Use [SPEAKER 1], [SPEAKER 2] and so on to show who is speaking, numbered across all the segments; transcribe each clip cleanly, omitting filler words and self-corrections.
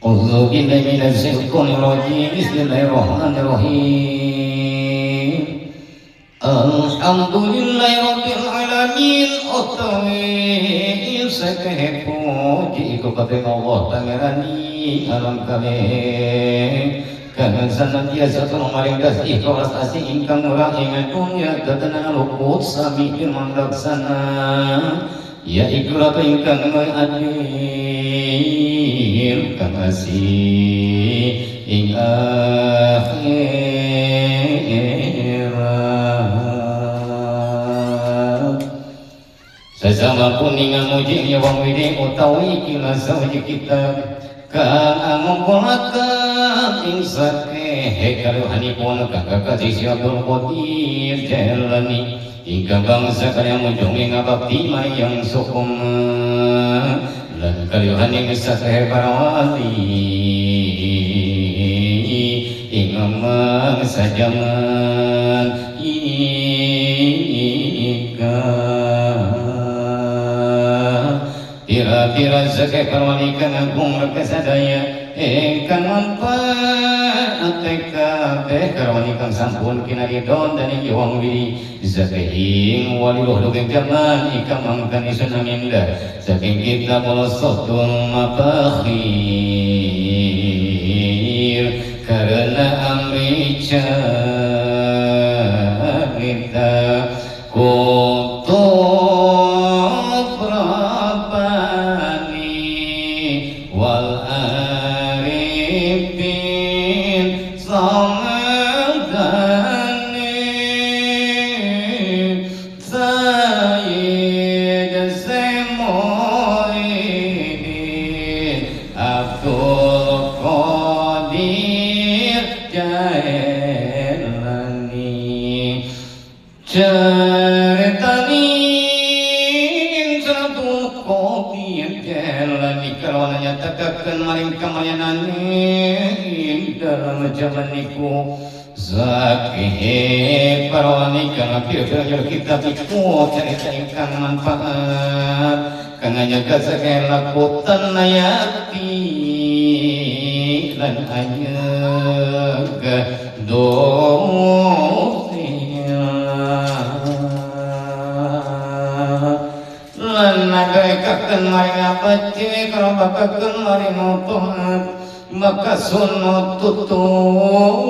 [SPEAKER 1] A'udzu billahi minasyaitonir rajim. Bismillahirrahmanirrahim. Alhamdulillahirabbil alamin. Utawi sakehe puji iku kabeh Allah pangerani alam kabeh. Kang sanatiasa tulung maring das ikhlas asih ingkang ora ing dunya tetenan luput sami firman laksana. Ya iku ratu ingkang adil kang asih ing akhirat. Sesama kuningan muji ya wong widi utawi kila sawiji kitab kang angumpulaken ing sakehe kaluhanipun kang kakasih Abdul Qadir Jailani ingkang bangsa karya munjungi ngabakti maring yang sukma lan kaluhaning sakehe para wali ing mangsa jaman ika pira-pira sakehe para wali kang agung rekasadaya ingkang manfaat kabeh karwani kang sampun kinaridon dening wong wiri saking wali roh dugeng jaman ingkang mangkan isun aminda saking kitab Sotun Mafakhir karena amri carita kutub Rabbani wal arifin samadani Sayyid Semuidin Abdul Qadir Jailani. Ceritani Abdul Qadir Jailani karwana nyatakaken maring kamalyanane dalam jaman niku sakehe para wali kang pira-pira kitab iku carita ingkang manfaat kang nyaga sakehe lakutan nayati lan anyega dosia lan nagaekaken maring abadi karobakaken maring taat maka sunat tutur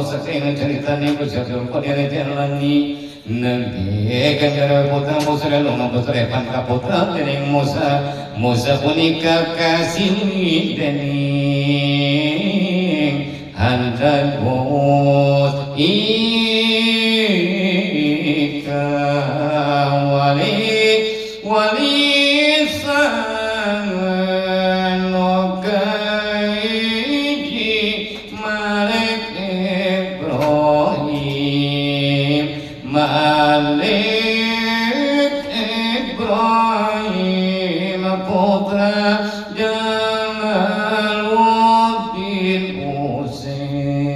[SPEAKER 1] saking ceritane Gusti Abdul Qadir Jailani nembe kanjeng putra Musa lunga putra pangka putra dening Musa Musa punika kasih dening handagut ika wali wali Malik Ibrahim putra Jamaluddin Husain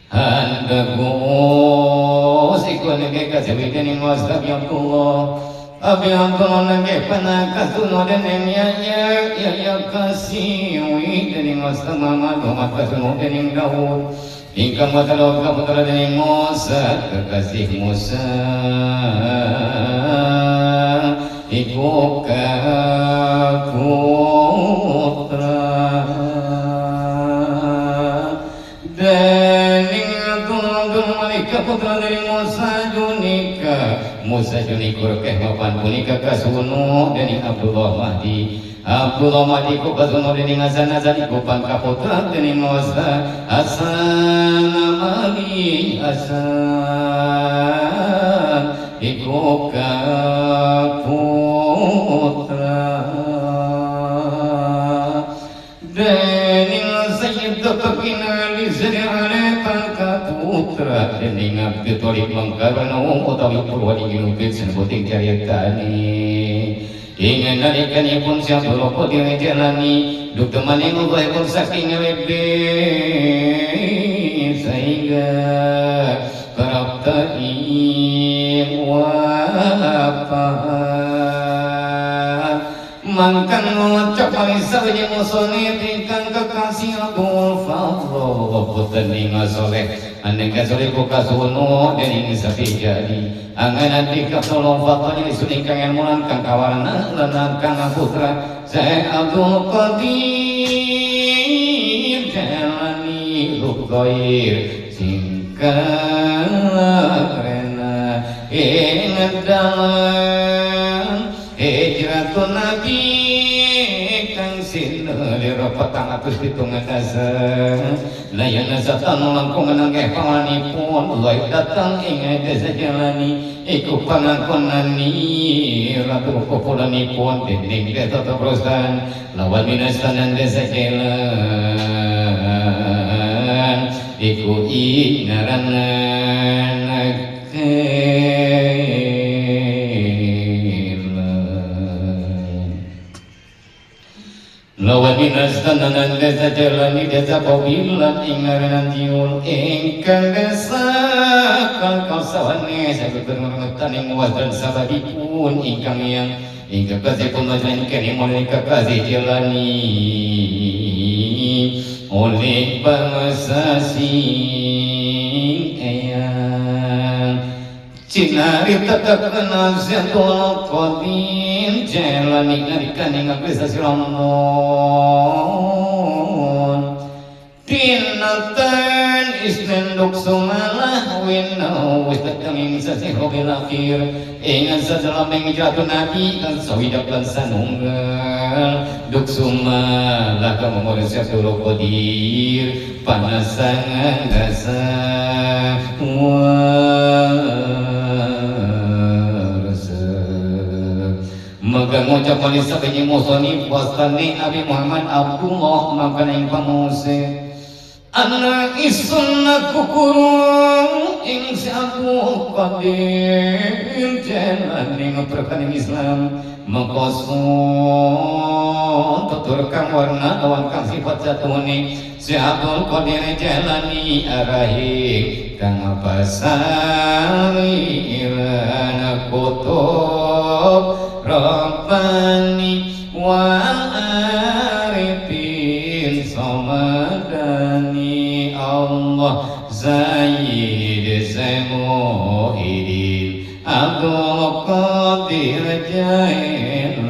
[SPEAKER 1] handagus iku nengke kasewi dening wasta Abdullah Abi Abdullah nengke panakasuno dening ya ya kasiwi dening wasta Muhammad Muhammad kasuno dening Daud ingkang matalo kaputra dening Musa kekasih Musa iku kaputra dening Abdul Malik kaputra dening Musa junika Musa junikur keh mapan punika kasunu dening Abdullah Mahdi Abdullah Mahdi ku kasunu dening Hasan Hasan iku pangkaputra dening Musa Hasan Mali Hasan iku kaputra dening Sayyid Taqin Ali Zari Ali pangkaputra dening Abdi Thalib mangkarana utawi purwadi ginupit senebuting caritane ingin nalikanipun si Abdul Qadir Jailani duk temaning pun saking lebe sehingga kerapta ing wafat. Mangkan ngucap malisa wiji musoni tingkang kekasih Abdul Fadl puteni ngasoleh aneng kasoleh kukasuno dening sapi jadi angan ati katolong fadl jadi sun ingkang ilmu lan kang kawarna lan kang putra Syekh Abdul Qadir Jalani Lukhair singkang rena ing dalam hijratun Nabi kang sinulira 407 dasa layana satan langkung nangkeh panganipun Allah datang ing desa Jalani iku pangakonani ratu kupulanipun dening desa Tobrosan lawan minastanan desa Jalan iku ing ngaranan lawan minastanan desa Jalani desa Kobilan ing ngaranan Jiul ingkang desa kang kasawane saged ngetan ing wadan sabadipun ingkang yang ingkang kasipun majen kene mulai kekasih Jalani oleh bangsa sing eyang cinari tetep kenal Abdul Qadir Jalani nalika ing sasi Ramadan dinten Isnin duk sumalah wina wis dateng ing sasi Rabiul Akhir ing sajalaming hijratun Nabi kan sawidak lan sanunggal duk sumalah kang umur Abdul Qadir panasangan dasa maka ngucap malisa benyi musoni puasani Abi Muhammad Abdullah maka ing pamuse anak isun kukurung ing si Abdul Qadir Jalani ngeperkaning Islam mengkosun tutur kang warna lawan kang sifat jatuhni si Abdul Qadir Jalani arahi kang pasariran kutub Rabbani wal arifin samadani Allah Zaid Muhyiddin Abdul Qadir Jailani